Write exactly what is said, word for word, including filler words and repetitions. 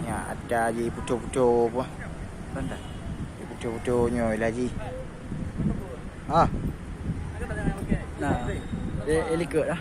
Ya, ada ji puto-puto apa? Pantai. Puto-puto nyoe lagi. Ah. Nah, eh, eh, likot lah.